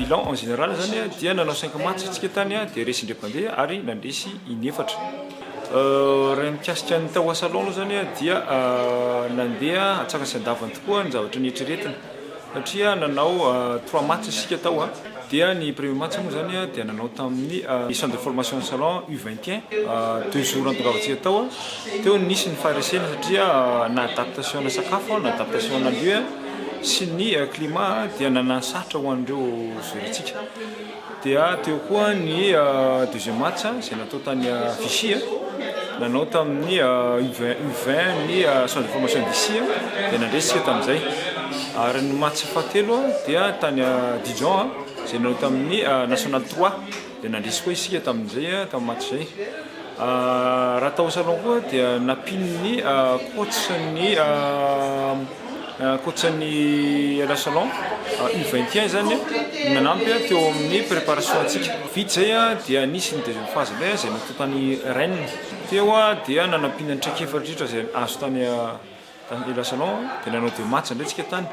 bilan en général zany dia nanao cinq match isika tany dia resy indray mpandeha ary nandresy inefatra. Raha mikasika ny tao Salon aloha zany dia nandeha antsakany sy andavany tokoa ny zavatra nieritreretina satria nanao trois match isika tao dia ny premier match moa zany dia nanao tamin'ny centre de formation Salon U 21 deux jours nahatongavantsika tao teo nisy ny faharesena satria na adaptation na sakafo na adaptation na lieu sy ny climat dia nanano sarotra ho an'ireo joueur-ntsika. Dia teo koa ny deuxième match izay natao tany Vichy, nanao tamin'ny U20 ny centre de formation Vichy dia nandresy isika tamin'izay. Ary ny match fahatelo dia tany Dijon izay nanao tamin'ny national trois dia nandresy koa isika tamin'izay tamin'ny match izay. Raha tao salon koa dia nampian'ny coach ny coach ny LA Salon U21 zany nanampy teo amin'ny préparation antsika. Vita izay dia nisy ny deuxième phase indray izay natao tany Rennes. Teo dia nanampiana ny traikefa rehetra izay azo tany Tany El Salon dia nanao deux match indray tsika tany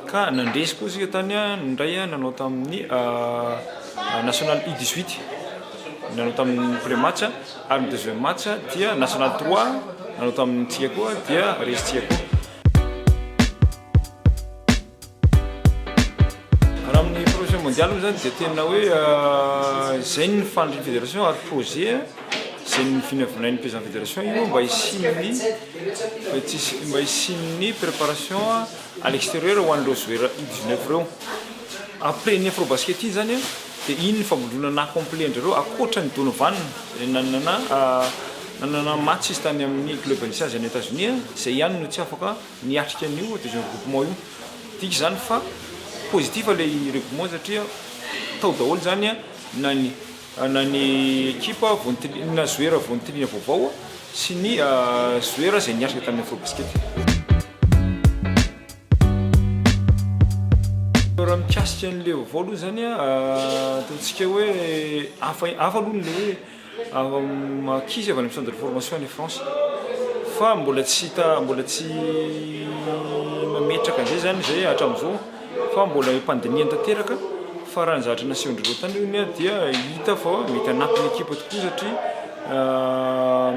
ka nandresy koa tsika tany indray nanao tamin'ny national U18 nanao tamin'ny premier match ary ny deuxième match dia national 3 nanao tamintsika koa dia resintsika koa. Raha amin'ny projet mondial moa zany dia tena hoe zay ny fanirian'ny fédération ary projet zay novinavinain'ny président fédération io mba hisian'ny mba hisian'ny préparation à l'extérieur ho an'ireo joueur U19 ireo. Après ny afrobasket iny zany dia iny ny fampivondronana complet an-drareo ankoatra ny Donovan izay nanana nanana match izy tany amin'ny club nisy azy any Etazonia izay ihany no tsy afaka niatrika an'io deuxième regroupement io. Midika izany fa positif ilay regroupement satria tao daholo izany na ny na ny ekipa vao nitili- na joueur vao nitiliana vaovao sy ny joueur izay niatrika tamin'ny Afrobasket. Raha mikasika an'ilay vaovao aloha izany ataontsika hoe hafa hafa aloha ilay hoe Ankizy avy any amin'ny centre de formation any France fa mbola tsy hita mbola tsy mametraka an'izay zany izay hatramin'izao fa mbola eo am-pandinihana tanteraka fa raha ny zavatra nasehon-dry zareo tany hono dia hita fa mety hanampy ny ekipa tokoa satria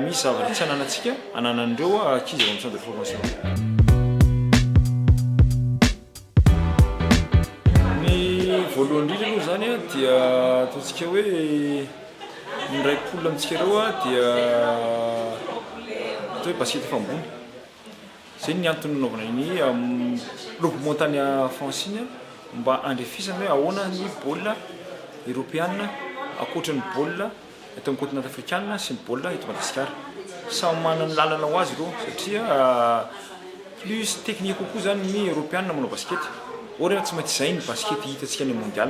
misy zavatra tsy ananantsika ananan'ireo ankizy avy amin'ny centre de formation. Ny voalohany indrindra aloha izany dia ataontsika hoe Ny iray poule amintsika ireo dia atao hoe basket efa ambony. Izay ny antony nanaovana iny regroupement tany France iny mba handrefesana hoe ahoana ny baolina eoropeana ankoatra ny baolina eto amin'ny continent afrikana sy ny baolina eto Madagasikara. Samy manana ny lalana ho azy ireo satria Plus technique kokoa zany ny eropeana manao basket. Or nefa tsy maintsy izay ny basket hitantsika any mondial.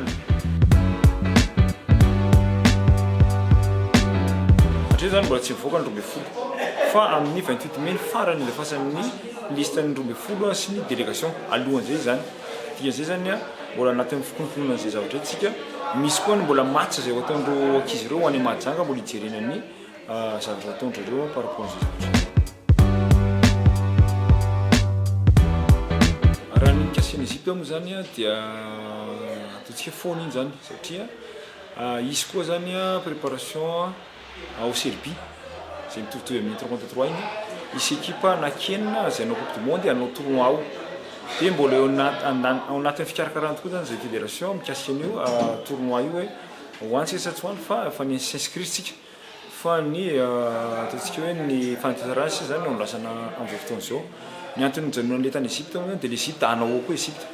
Hatreto zany mbola tsy mivoaka ny 12 fa amin'ny 28 mai ny farany andefasan'ny liste ny 12 sy ny délégation alohan'izay zany. Dikan'izay zany mbola anatin'ny fikononkononana izay zavatra izay tsika. Misy koa ny mbola match izay ho ataon'ireo ankizy ireo any Mahajanga mbola hijerena ny Zavatra ataon-dry zareo par rapport an'izay zavatra izay. Raha ny mikasika an'i Egypte moa zany dia ataontsika foana iny zany satria hisy koa zany préparation ao Serbie izay mitovitovy amin'ny trois contre trois iny, hisy ekipa anaky enina izay hanao coupe du monde hanao tournoi ao, dia mbola eo ao anatin'ny fikarakarana tokoa zany izay fédération mikasika an'io tournoi io hoe ho any tsika sa tsy ho any fa efa ni-s'inscrire tsika. Fa ny ataontsika hoe ny fanatanterahana sisa zany no andrasana amin'izao fotoana izao. Ny antony nijanonan'ilay tany Egypte moa zany dia l'Egypte hanao ao koa Egypte.